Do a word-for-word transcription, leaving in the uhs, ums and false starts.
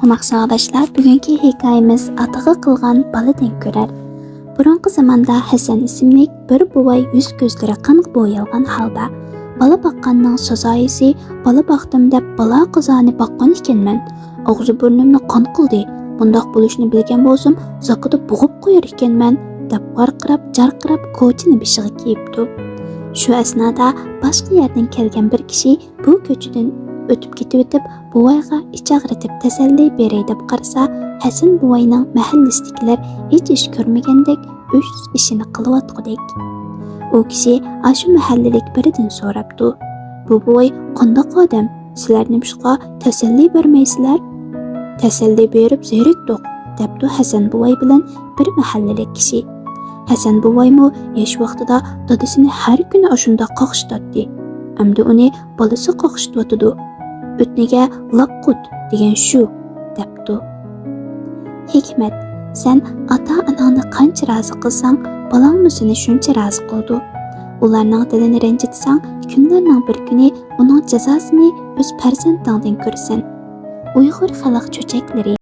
ئوماق ساۋاقداشلار، بۈگۈنكى ھېكايىمىز ئاتىغا قىلغان بالىدىن كۆرەر. بۇرۇنقى زاماندا ھەسەن ئىسىملىك بىر بوۋاي يۈز-كۆزلىرى قانغا بويالغان ھالدا بالا باققاننىڭ سازايىسى، «بالا باقتىم دەپ بالا-قازانى باققان ئىكەنمەن. ئاغزى-بۇرنۇمنى قان قىلدى. بۇنداق بولۇشىنى بىلگەن بولسام، زاكىدا بوغۇپ قويار ئىكەنمەن» دەپ ۋارقىراپ-جارقىراپ كوچىنى بېشىغا كىيىپتۇ. شۇ ئەسنادا باشقا يەردىن كەلگەن بىر كىشى بۇ كوچىدىن ئۆتۈپ كېتىۋېتىپ، بوۋايغا ئىچ ئاغرىتىپ تەسەللى بېرەي دەپ قارىسا، ھەسەن بوۋاينىڭ مەھەللىسىدىكىلەر ھېچ ئىش كۆرمىگەندەك ئۆز ئىشىنى قىلىۋاتقۇدەك. ئۇ كىشى ئاشۇ مەھەللىلىك بىرىدىن سوراپتۇ: «بۇ بوۋاي قانداق ئادەم؟ سىلەر نېمىشقا تەسەللى بەرمەيسىلەر؟» «تەسەللى بېرىپ زېرىكتۇق» دەپتۇ ھەسەن بوۋاي بىلەن بىر مەھەللىلىك كىشى. ھەسەن بوۋايمۇ ياش ۋاقتىدا دادىسىنى ھەر كۈنى ئاشۇنداق قاقشىتاتتى. ئەمدى ئۇنى بالىسى قاقشىتىۋاتىدۇ. «ئۆتنىگە لاققۇت دېگەن شۇ» دەپتۇ. ھېكمەت، سەن ئاتا-ئاناڭنى قانچە رازى قىلساڭ، بالاڭمۇ سېنى شۇنچە رازى قىلىدۇ. ئۇلارنىڭ دىلىنى رەنجىتسەڭ، كۈنلەرنىڭ بىر كۈنى ئۇنىڭ جازاسىنى ئۆز پەرزەنتىڭدىن كۆرىسەن. ئۇيغۇر خەلق چۆچەكلىرى.